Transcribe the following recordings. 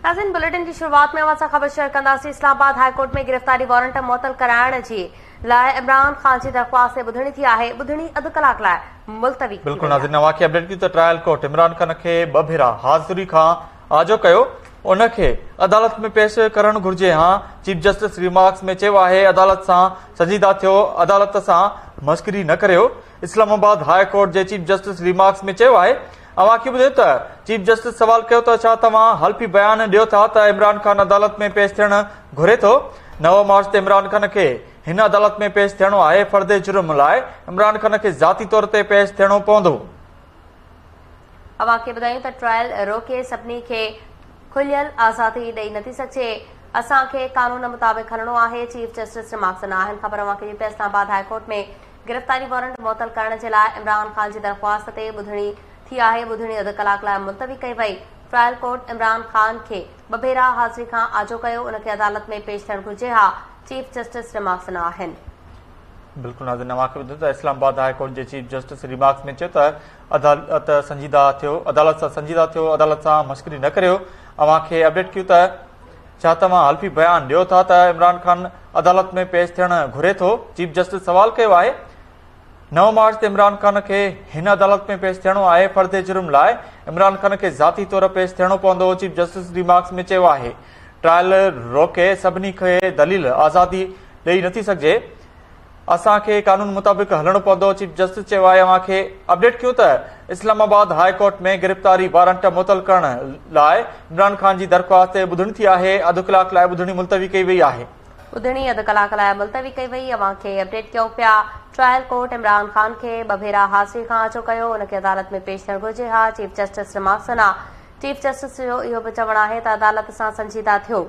ناظرين بليٽن جي شروعات ۾ اوهان سان خبر شيئر ڪنداسين. اسلام آباد هاء ڪورٽ ۾ گرفتاري وارنٽ معطل ڪرائڻ جي لاء عمران خان جي درخواست تي ٻڌڻي ٿي آهي. ٻڌڻي اڌ ڪلاڪ لاء ملتوي ٿي بلڪل وئي ناظرين آهي. اوهان کي اپڊيٽ ڪيون ته ٽرائل ڪورٽ عمران خان کي ٻه ڀيرا حاضري کان آجو ڪيو ان کي عدالت ۾ پيش ڪرڻ گهرجي هان چيف جسٽس ريمارڪس ۾ چيو آهي عدالت سان سنجيده ٿيو عدالت سان مسخري نه ڪريو اسلام آباد هاء ڪورٽ جي چيف جسٽس ريمارڪس ۾ چيو آهي اوهان کي ٻڌايو ته چيف جسٽس سوال ڪيو ته ڇا توهان حلفي بيان ڏيو ٿا ته عمران خان عدالت ۾ پيش ٿيڻ گهري ٿو؟ 9 مارچ تي عمران خان کي هن عدالت ۾ پيش ٿيڻو آهي، فرد جرم لاء عمران خان کي ذاتي طور تي پيش ٿيڻو پوندو. اوهان کي ٻڌايون ته ٽرائل روڪي سڀني کي کليل آزادي ڏئي نٿي سگهجي، اسان کي قانون مطابق هلڻو آهي، چيف جسٽس ريمارڪس ڏنا آهن. خبر اوهان کي ڏيون ته اسلام آباد هاء ڪورٽ ۾ گرفتاري وارنٽ معطل ڪرڻ جي لاء عمران خان جي درخواست تي ٻڌڻي ٿي آهي، ٻڌڻي اڌ ڪلاڪ لاء ملتوي ڪئي وئي، ٽرائل ڪورٽ عمران خان کي ٻه ڀيرا حاضري کان آجو ڪيو، ان کي عدالت ۾ پيش ٿيڻ گهرجي ها، چيف جسٽس ريمارڪس ڏنا آهن. بلڪل ناظرين اوهان کي ٻڌايون ته اسلام آباد هاء ڪورٽ جي چيف جسٽس ريمارڪس ۾ چيو ته عدالت سنجيده ٿيو عدالت سان سنجيده ٿيو عدالت سان مسخري نه ڪريو اوهان کي اپڊيٽ ڪيون ته ڇا توهان حلفي بيان ڏيو ٿا ته عمران خان عدالت ۾ پيش ٿيڻ گهري ٿو؟ چيف جسٽس سوال ڪيو آهي 9 مارچ تي عمران خان کي هن عدالت ۾ پيش ٿيڻو آهي، فرد جرم لاء عمران خان کي ذاتي طور پيش ٿيڻو پوندو، چيف جسٽس ريمارڪس ۾ چيو آهي ٽرائل روڪي سڀني کي دليل آزادي ڏئي نٿي سگهجي، اسان کي قانون مطابق هلڻو پوندو، چيف جسٽس چيو آهي اوهان کي اپڊيٽ ڪيون ته اسلام آباد هاء ڪورٽ ۾ گرفتاري وارنٽ معطل ڪرڻ لاء عمران خان جي درخواست تي ٻڌڻي ٿي آهي، اڌ ڪلاڪ لاء ٻڌڻي ملتوي ڪئي وئي آهي. ٻڌڻي اڌ ڪلاڪ لاء ملتوي ڪئي وئي، اوهان کي اپڊيٽ ڪيون پيا، ٽرائل ڪورٽ عمران خان کي ٻه ڀيرا حاضري کان آجو ڪيو، ان کي عدالت ۾ پيش ٿيڻ گهرجي ها، چيف جسٽس ريمارڪس ڏنا، چيف جسٽس جو اهو به چوڻ آهي ته عدالت سان سنجيده ٿيو.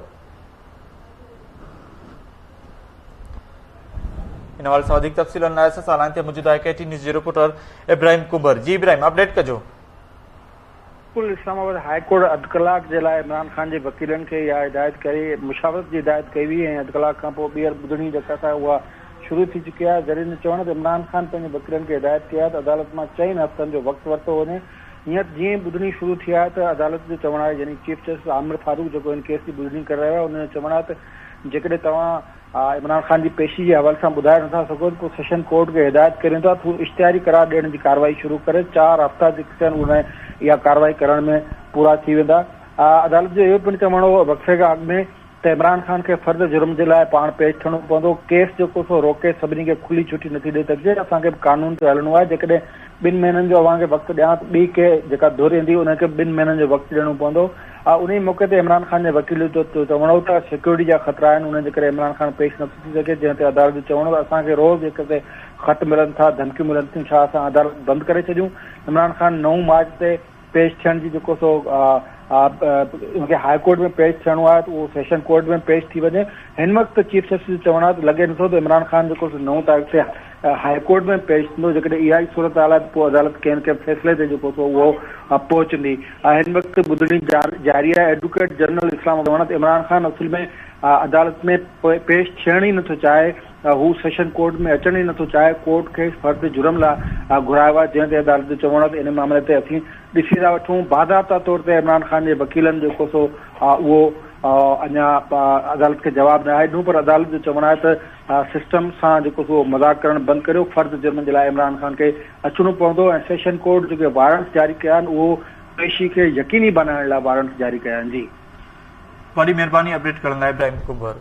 ان حوالي سان وڌيڪ تفصيلن لاء اسان سان لائين تي موجود آهي ڪي ٽي نيوز جي رپورٽر ابراهيم ڪنڀر جي ابراهيم اپڊيٽ ڪجو. بلڪل اسلام آباد هاء ڪورٽ اڌ ڪلاڪ جي لاء عمران خان جي وڪيلن کي اها هدايت ڪري مشاورت جي هدايت ڪئي وئي ۽ اڌ ڪلاڪ کان پوء ٻيهر ٻڌڻي جيڪا سا اها شروع ٿي چڪي آهي ذريعن جو چوڻ آهي ته عمران خان پنهنجي وڪيلن کي هدايت ڪئي آهي ته عدالت مان چئن هفتن جو وقت ورتو وڃي هينئر جيئن ئي ٻڌڻي شروع ٿي آهي ته عدالت جو چوڻ آهي يعني چيف جسٽس عامر فاروق جيڪو هن ڪيس جي ٻڌڻي ڪري رهيو آهي ان جو چوڻ آهي ته جيڪڏهن توهان عمران خان جي پيشي جي حوالي سان ٻڌائي نٿا سگهو ته پوء سيشن ڪورٽ کي هدايت ڪريون ٿا ته هو اشتهاري قرار ڏيڻ جي ڪارروائي شروع ڪري چار هفتا جيڪي آهن ان اها ڪارروائي ڪرڻ ۾ پورا ٿي ويندا. عدالت جو اهو پڻ چوڻ هو وقفي کان اڳ ۾ ته عمران خان کي فرد جرم جي لاء پاڻ پيش ٿيڻو پوندو، ڪيس جيڪو سو روڪي سڀني کي کلي ڇٽي نٿي ڏئي سگهجي، اسان کي به قانون تي هلڻو آهي، جيڪڏهن ٻن مهينن جو اوهان کي وقت ڏيان ته ٻي ڪنهن جيڪا ڌر ايندي ان کي به ٻن مهينن جو وقت ڏيڻو پوندو. انهي موقعي تي عمران خان جي وڪيل جو چوڻ هو ته سيڪيورٽي جا خطرا آهن ان جي ڪري عمران خان پيش نٿو ٿي سگهي، جنهن تي عدالت جو چوڻ هو ته اسان کي روز هڪ تي خط ملن ٿا، ڌمڪيون ملن ٿيون، ڇا اسان عدالت بند ڪري ڇڏيون؟ عمران خان 9 مارچ تي پيش ٿيڻ جي جيڪو سو ان کي هاء ڪورٽ ۾ پيش ٿيڻو آهي ته اهو سيشن ڪورٽ ۾ پيش ٿي وڃي. هن وقت چيف جسٽس جو چوڻ آهي ته لڳي نٿو ته عمران خان جيڪو سو 9 تاريخ تي هاء ڪورٽ ۾ پيش ٿيندو، جيڪڏهن اها ئي صورتحال آهي ته پوء عدالت ڪنهن نه ڪنهن فيصلي تي جيڪو سو اهو پهچندي. هن وقت ٻڌڻي جاري آهي. ايڊووڪيٽ جنرل اسلام آباد چوڻ آهي ته عمران خان اصل ۾ عدالت ۾ پيش ٿيڻ ئي نٿو چاهي، هو سيشن ڪورٽ ۾ اچڻ ئي نٿو چاهي، ڪورٽ کيس فرد جرم لاء گهرايو آهي، جنهن تي عدالت جو چوڻ آهي ته ان معاملي تي اسين ڏسي ٿا وٺون، باضابطا طور تي عمران خان جي وڪيلن جيڪو سو اهو اڃا عدالت کي جواب ناهي ڏنو پر عدالت جو چوڻ آهي ته سسٽم سان جيڪو سو مذاق ڪرڻ بند ڪريو، فرد جرم جي لاء عمران خان کي اچڻو پوندو ۽ سيشن ڪورٽ جيڪي وارنٽس جاري ڪيا آهن اهو پيشي کي يقيني بنائڻ لاء وارنٽس جاري ڪيا آهن. جي. وڏي مهرباني اپڊيٽ ڪرڻ لاء ابراهيم ڪنڀر.